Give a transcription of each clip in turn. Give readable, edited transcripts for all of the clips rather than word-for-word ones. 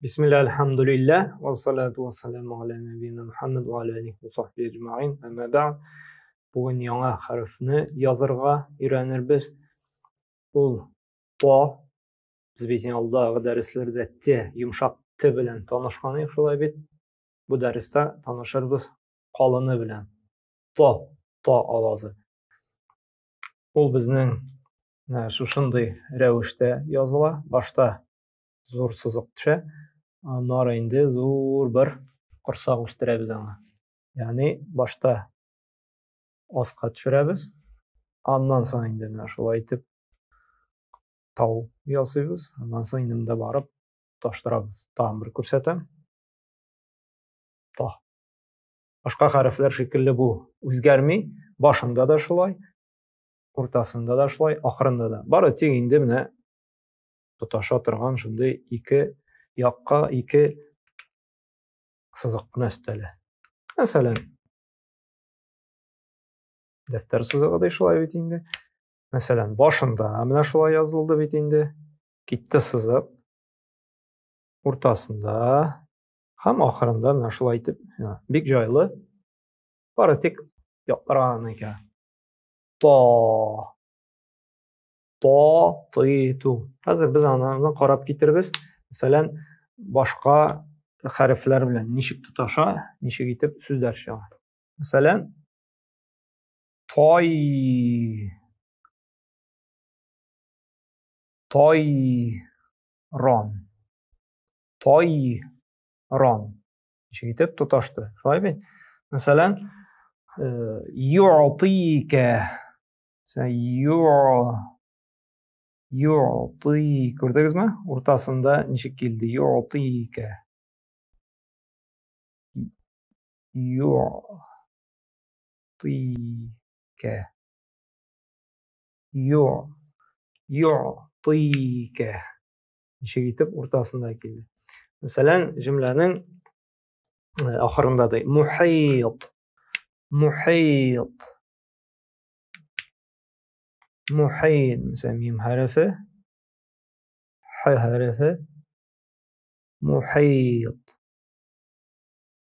Бисмилла, альхамдулилля, вассалату вассаламу аля набийна Мухаммад ва аля алихи ва сахби әҗмәгыйн. Әмма бәгъд. Бүген яңа хәрефне язырга өйрәнербез. Ул то. Без бит алдагы дәресләрдә т, йомшак т белән танышкан идек, шулай бит. Бу дәрестә танышырбыз калыны белән. То, то авазы. Ул безнең менә шушындый рәвештә языла. Башта зур сызык төшә. Аннары инде зур бер корсак үстерәбез аңа. Ягъни башта аска төшерәбез. Аннан соң инде менә шулай итеп тау ясыйбыз. Аннан соң инде монда барып таштырабыз. Тагын бер күрсәтәм. Та. Башка хәрефләр шикелле бу үзгәрми. Башында да шулай, уртасында да шулай, ахырында да. Бары тик инде менә тоташа торган шундый ике якка ике сызык кына өстәлә. Мәсәлән, дәфтәр сызыгы ди шулай бит инде. Мәсәлән, башында менә шулай язылды бит инде. Китте сызык. Уртасында һәм ахырында менә шулай итеп, бик җайлы. Бары тик якларга гына икән. То то, ты, ту. Хәзер без аны карап китербез. Мәсәлән, башка хәрефләр белән ничек тоташа, ничек итеп сүзләр чыга. Мәсәлән, той, той, рон, той, рон. Ничек итеп тоташты. Шулай бит? Мәсәлән, ю'тика. Ю'ти. Күрдегезме? Уртасында ничек килде? Ю'тика. Ю'тика. Ю. Ю'тика. Ничек итеп уртасында килде? Мәсәлән, җөмләнең ахырында ди. Мухит. Мухит. Мухит, мәсәлән, мим хәрефе, х хәрефе, мухит.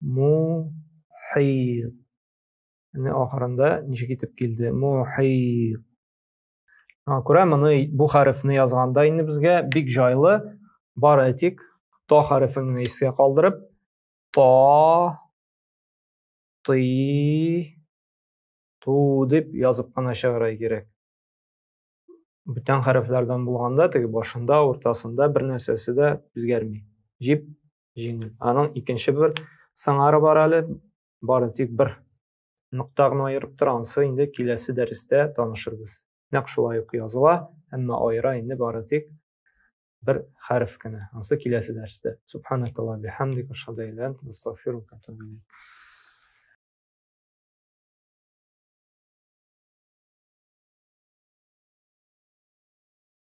Мухит. Менә ахырында ничек итеп килде? Мухит. Шуңа күрә моны бу хәрефне язганда инде безгә бик җайлы, бары тик то хәрефен генә искә калдырып, то, ты, ту дип язып кына чыгарга кирәк. Бүтән хәрефләрдән булганда теге башында, уртасында бер нәрсәсе дә үзгәрми. Җип җиңел. Аның икенче бер сыңары бар әле, бары тик бер нокта гына аерып тора, анысы инде киләсе дәрестә танышырбыз. Нәкъ шулай ук языла, әмма аера инде бары тик бер хәреф кенә. Анысы киләсе дәрестә. Субханакаллаһ бихамдика, ашһаду ан ла илаһа илля анта, астагфирука ва атубу илейк.